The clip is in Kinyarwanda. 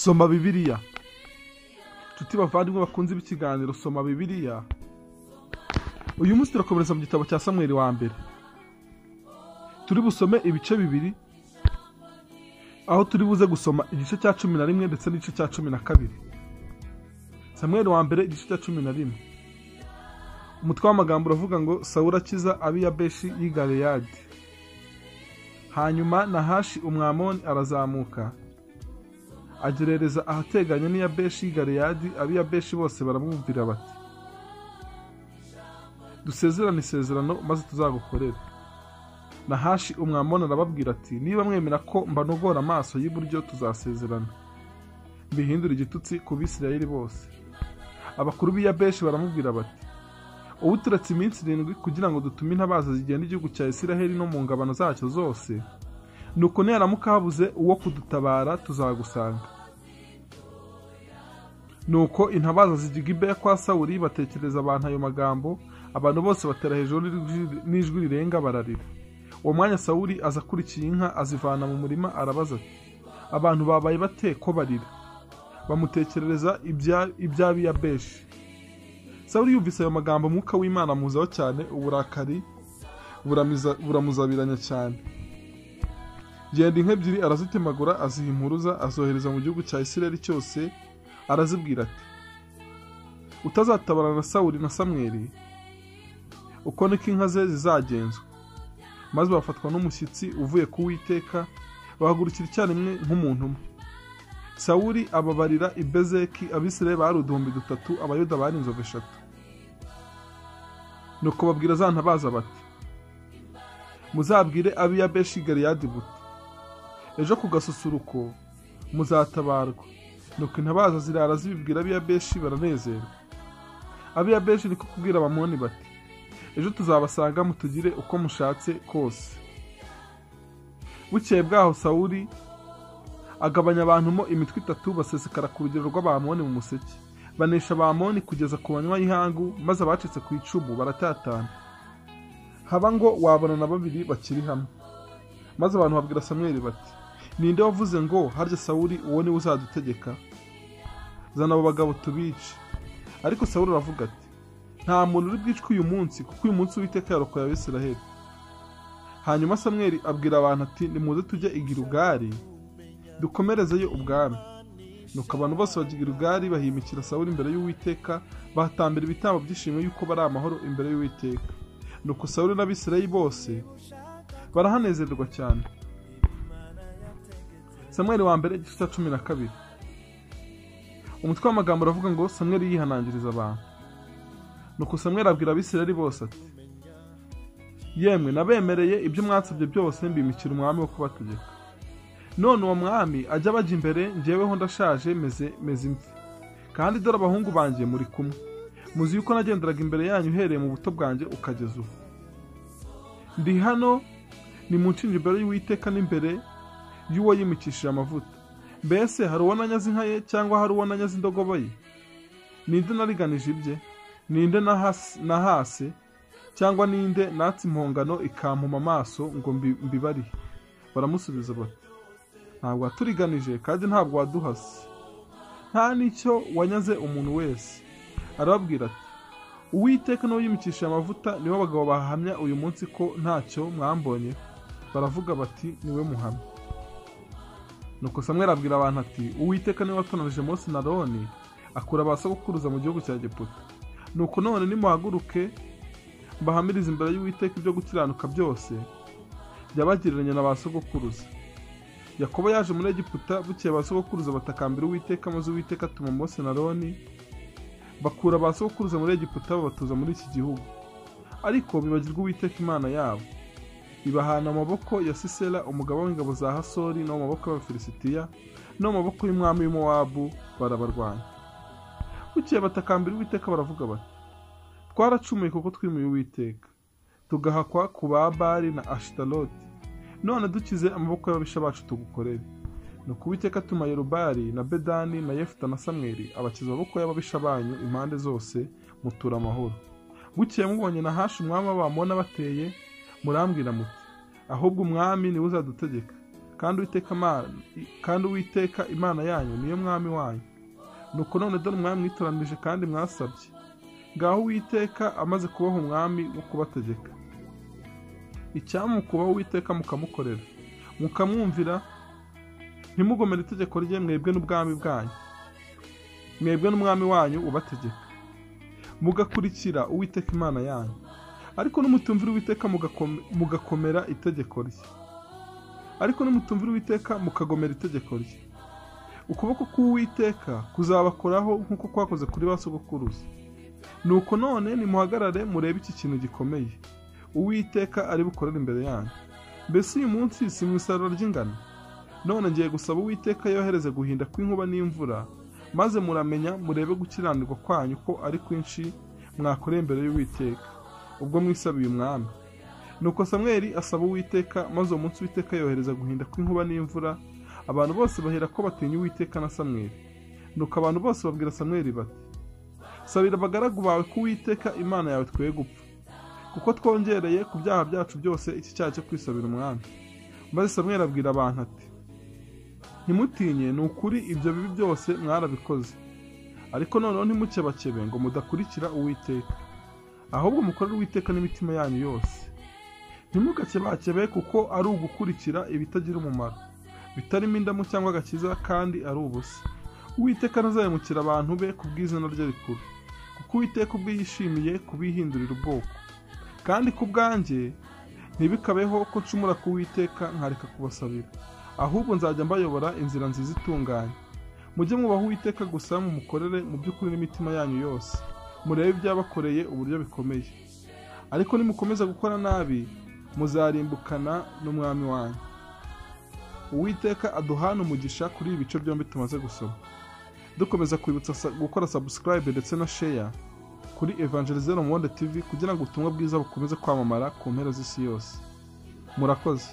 Soma Bibiliya. Nshuti bavandimwe bakunze ikiganiro Soma Bibiliya, uyu munsi turakomereza mu gitabo cya Samweli wa mbere. Turi busome ibice bibiri, aho turi buze gusoma igice cya 11 ndetse n'igice cya 12. Samweli wa mbere igice cya 11. Umutwe w'amagambo uravuga ngo Sawuli akiza ab'i Yabeshi y'i Galeyadi. Hanyuma Nahashi Umwamoni arazamuka agerereza ahateganye n'i Yabeshi y'i Galeyadi. Ab'i Yabeshi bose baramwumvira bati, dusezerane isezerano maze tuzagukorere. Nahashi Umwamoni arababwira ati, niba mwemera ko mbanogora amaso y'iburyo tuzasezerana, mbihindure igitutsi ku Bisirayeli bose. Abakuru b'i Yabeshi baramubwira bati, ubu turetse iminsi 7 kugira ngo dutume intabaza zigenda igihugu cya Isiraheli no mu ngabano zacyo zose, nuko niharamuka habuze uwo kudutabara tuzagusanga. Nuko intabaza zijya i Gibeya kwa Sawuli, batekereza abantu ayo magambo, abantu bose batera hejuru n'ijwi rirenga bararira. Uwo mwanya Sawuli aza akurikiye inka azivana mu murima, arabaza ati, abantu babaye bate ko barira? Bamutekerereza iby'ab'i Yabeshi. Sawuli yumvise ayo magambo, umwuka w'Imana amuzaho cyane, uburakari buramuzabiranya cyane. Genda inka ebyiri arazitemagura, aziha impuruza, azohereza mu gihugu cya Isirayeli cyose, arazibwira ati, utazatabarana na Sawuli na Samweli, uko niko inka ze zizagenzwa. Maze bafatwa n'umushyitsi uvuye ku Uwiteka, bahagurukira icyarimwe nk'umuntu umwe. Sawuli ababarira i Bezeki, Abisirayeli bari 3,000, Abayuda bari 3,000. Nuko babwira za ntabaza bati, muzabwire ab'i Yabeshi Galeyadi buti, ejo ku gasusuruko muzatabarwa. Nuko intabaza zirara zibibwira ab'i Yabeshi, baranezerwa. Ab'i Yabeshi niko kubwira Abamoni bati, ejo tuzabasanga mutugire uko mushatse kose. Bukeye bwaho Sawuli agabanya abantu mo imitwe 3, basesekara ku rugero rw'Abamoni mu museke, banesha Abamoni kugeza ku manywa y'ihangu, maze abacitse ku icumu baratatana, haba ngo wabona na babiri bakiri hamwe. Maze abantu babwira Samweli bati, ninde wavuze ngo harya Sawuli uwo niwe uzadutegeka? Zana abo bagabo tubice. Ariko Sawuli aravuga ati, nta muntu uri bwicwe uyu munsi, kuko uyu munsi Uwiteka yarokoye Abisiraheli. Hanyuma Samweli abwira abantu ati, nimuze tujye i Gilugali dukomerezeyo ubwami. Nuko abantu bose bajya i Gilugali, bahimikira Sawuli imbere y'Uwiteka, bahatambira ibitambo by'ishimwe yuko bari amahoro imbere y'Uwiteka. Nuko Sawuli n'Abisirayeli bose barahanezererwa cyane. Samweli wa mbere igice cya 12. Umutwe w'amagambo uravuga ngo Samweli yihanangiriza abantu. Nuko Samweli abwira Abisirayeli bose ati, yemwe nabemereye ibyo mwansabye byose, mbimikira umwami wo kubategeka. None uwo mwami ajya abajya imbere, njyeweho ndashaje meze imvi, kandi dore abahungu banjye muri kumwe. Muzi yuko nagenderaga imbere yanyu uhereye mu buto bwanjye ukageza ubu. Ndi hano nimunshinje imbere y'Uwiteka n'imbere y'uwo yimikishije amavuta. Mbese hari uwo nanyaze inka ye, cyangwa hari uwo nanyaze indogobe ye? Ninde nariganije ibye? Ninde nahase, cyangwa ninde natse impongano ikampuma amaso ngo mbibarihe? Baramusubiza bati, ntabwo waturiganije kandi ntabwo waduhase, nta n'icyo wanyaze umuntu wese. Arababwira ati, Uwiteka niwe yimikishije amavuta, niwe abagabo bahamya uyu munsi ko ntacyo mwambonye. Baravuga bati, niwe muhamya. Nuko Samweli abwira abantu ati, Uwiteka niwe watonanije Mose na Aroni, akura ba sogokuruza mu gihugu cya Egiputa. Nuko none nimuhaguruke mbahamirize imbere y'Uwiteka ibyo gukiranuka byose byabagiriranye na ba sogokuruza. Yakobo yaje muri Egiputa, bukeye ba sogokuruza batakambira Uwiteka, maze Uwiteka atuma Mose na Aroni, bakura ba sogokuruza muri Egiputa babatuza muri iki gihugu. Ariko bibagirwa Uwiteka Imana yabo, ibahana amaboko ya Sisera umugaba w'ingabo za Hasori, no mu maboko y'Abafilisitiya, no mu maboko y'umwami w'i Mowabu, barabarwanya. Bukeye batakambira Uwiteka baravuga bati, twaracumuye kuko twimuye Uwiteka, tugahakwa ku ba Bali na Ashitaroti. None dukize amaboko y'ababisha bacu tugukorere. Nuko Uwiteka atuma Yerubali na Bedani na Yefuta na Samweli, abakiza amaboko y'ababisha banyu impande zose, mutura amahoro. Bukeye mubonye Nahashi umwami w'Abamoni abateye, murambwira muti, ahubwo umwami niwe uzadutegeka, Kandi Uwiteka Imana yanyu niyo mwami wanyu. Nuko none dore umwami mwitoranije kandi mwasabye. Ngaho Uwiteka amaze kubaha umwami wo kubategeka. Icyampa kubaho Uwiteka mukamukorera, mukamwumvira, ntimugomere itegeko rye, mwebwe n'ubwami bwanyu, mwebwe n'umwami wanyu ubategeka, mugakurikira Uwiteka Imana yanyu. Ariko nimutumvira Uwiteka mugakomera itegeko rye, ariko nimutumvira Uwiteka mukagomera itegeko rye, ukuboko k'Uwiteka kuzabakoraho nk'uko kwakoze kuri ba sogokuruza. Nuko none nimuhagarare murebe iki kintu gikomeye Uwiteka ari bukorere imbere yanyu. Mbese uyu munsi si mu isarura ry'ingano? None ngiye gusaba Uwiteka yohereze guhinda kw'inkuba n'imvura, maze muramenya murebe gukiranirwa kwanyu ko ari kwinshi mwakoreye imbere y'Uwiteka, ubwo mwisabiye umwami. Nuko Samweli asaba Uwiteka, maze uwo munsi Uwiteka yohereza guhinda kw'inkuba n'imvura. Abantu bose bahera ko batinya Uwiteka na Samweli. Nuko abantu bose babwira Samweli bati, sabira abagaragu bawe ko Uwiteka Imana yawe twe gupfa, kuko twongereye ku byaha byacu byose iki cyaha cyo kwisabira umwami. Maze Samweli abwira abantu ati, ntimutinye, ni ukuri ibyo bibi byose mwarabikoze, ariko noneho ntimukebakebe ngo mudakurikira Uwiteka, ahubwo mukorere Uwiteka n'imitima yanyu yose. Ntimugakebakebe kuko ari ugukurikira ibitagira umumaro, bitarimo indamu cyangwa agakiza, kandi ari ubusa. Uwiteka ntazahemukira abantu be ku bw'izina rye rikuru, kuko Uwiteka ubwe yishimiye kubihindurira ubwoko. Kandi ku bwanjye ntibikabeho ko ncumura ku Uwiteka nkareka kubasabira, ahubwo nzajya mbayobora inzira nziza itunganye. Mujye mwubaha Uwiteka gusa, mumukorere mu by'ukuri n'imitima yanyu yose, murebe ibyabakoreye uburyo bikomeye. Ariko nimukomeza gukora nabi, muzarimbukana n'umwami wanyu. Uwiteka aduhana umugisha kuri ibi bice byombi tumaze gusoma. Dukomeza kwibutsa gukora subscribe ndetse na share kuri Evangelizero Monde TV kugira ngo ubutumwa bwiza bukomeze kwamamara ku mpera z'isi yose. Murakoze.